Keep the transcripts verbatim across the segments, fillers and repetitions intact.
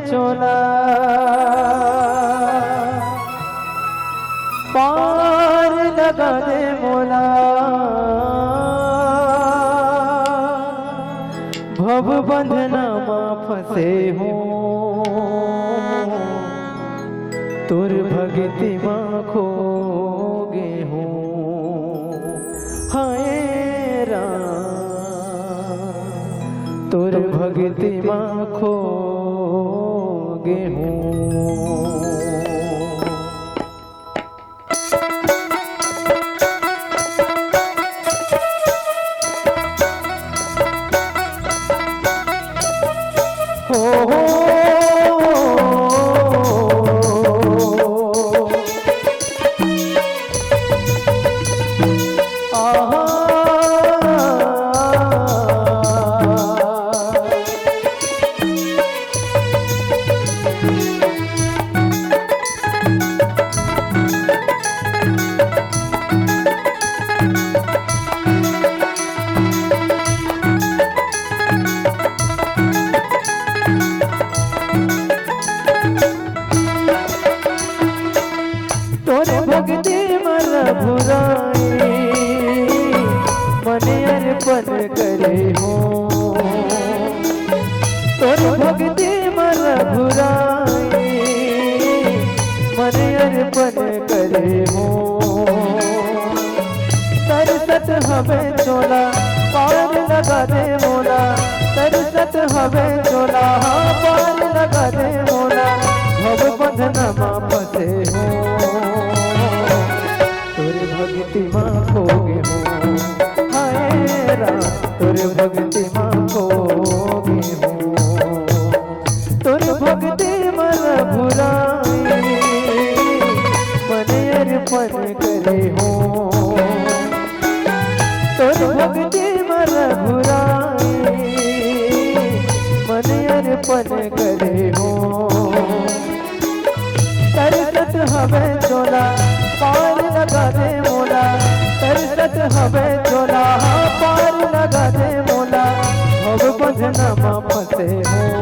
चोला पार लगा दे मोला, भव बंधना मा फंसे हूँ, तोर भक्ति मा खो गे हूँ। हाय राम, तोर भक्ति मा खो गे हूँ। हो, हो, आहा। तोर भक्ति मा रघुराई, मन अर्पण करे हूँ। तोर भक्ति मा रघुराई, मन अर्पण करे हूँ। तरसत हवे चोला, पार लगा दे मोला। तरसत हवे चोला, हाँ, पार लगा दे मोला। भव बंधना मा फंसे हूँ, तोर भक्ति मा खो गे हूँ। हाय राम, तोर भक्ति मा खो गे हूँ। तोर भक्ति मा रघुराई, मन अर्पण करे हूँ। तोर भक्ति मा रघुराई, मन अर्पण करे हूँ। तरसत हवे चोला, पार लगा दे मोला। तरसत हवे चोला, हाँ, पार लगा दे मोला। भव बंधना मा फंसे हूँ,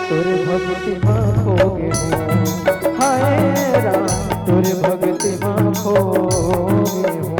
तोर भक्ति मा खो गे हूँ। हाय राम, तोर भक्ति मा खो गे हूँ।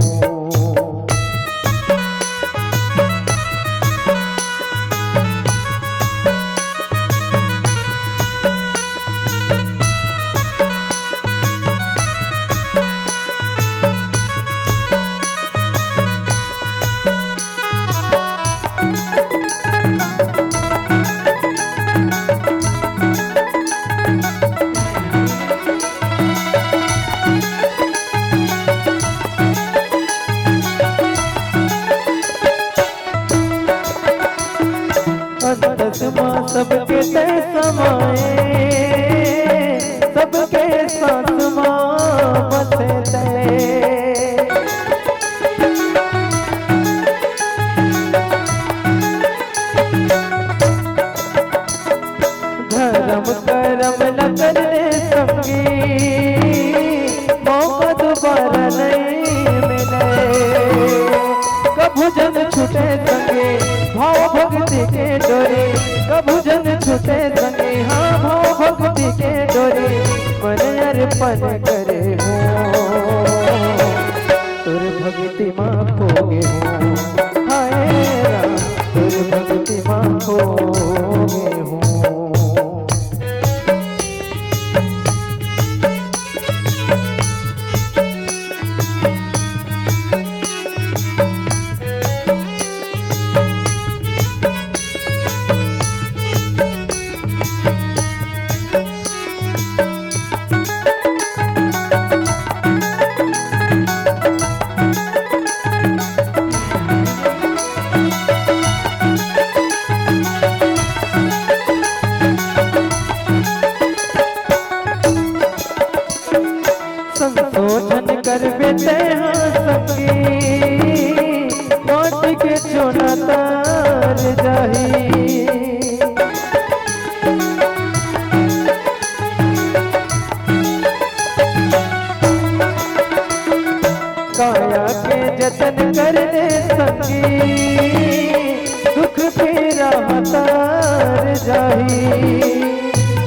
अंतस मा सबके तैं समाए, सबके सांस मा बसे तैं। धरम करम ल करने संगी, मौका दुबारा नइ मिले। कभू झन छूटे संगी, भाव भक्ति के डोरी। कभू झन छूटे संगी, हाँ, भाव भक्ति के डोरी। मन अर्पण करे हूँ, तोर भक्ति मा खो गे हूँ। हाय राम, तोर भक्ति मा खो गे हूँ। जाही।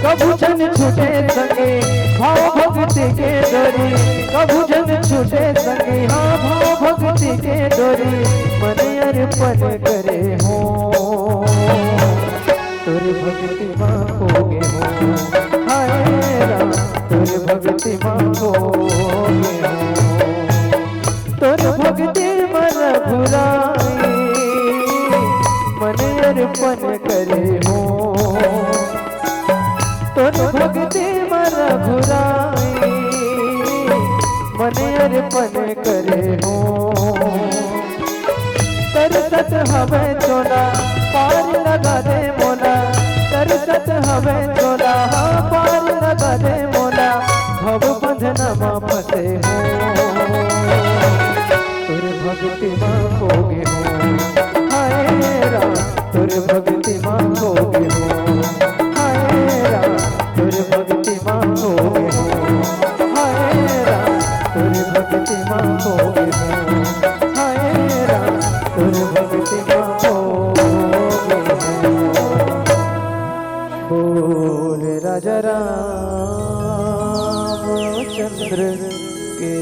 कभू झन छूटे संगी भाव भक्ति के डोरी, कभू झन छूटे संगी, हाँ, भाव भक्ति के डोरी। मन अर्पण करे हों, तोर भक्ति मा खो गे हों। हाय राम, तोर भक्ति मा खो गे हों। तोर भक्ति मा रघुराई, मन अर्पण करे हों। तोर भक्ति मा रघुराई, मन अर्पण करे हों। तरसत हवय चोला, पार लगा दे मोला। तरसत हवय चोला, हाँ, पार लगा दे मोला। भव बंधन मा फंसे हों, तोर भक्ति मा खो गे हों। हाय राम, तोर भक्ति मा खो गे हों। हाय राम, तोर भक्ति मा खो गे हों। हाय राम, तोर भक्ति मा खो गे हों। हाय राम, तोर भक्ति मा खो गे हों। बोल राजा रामचंद्र के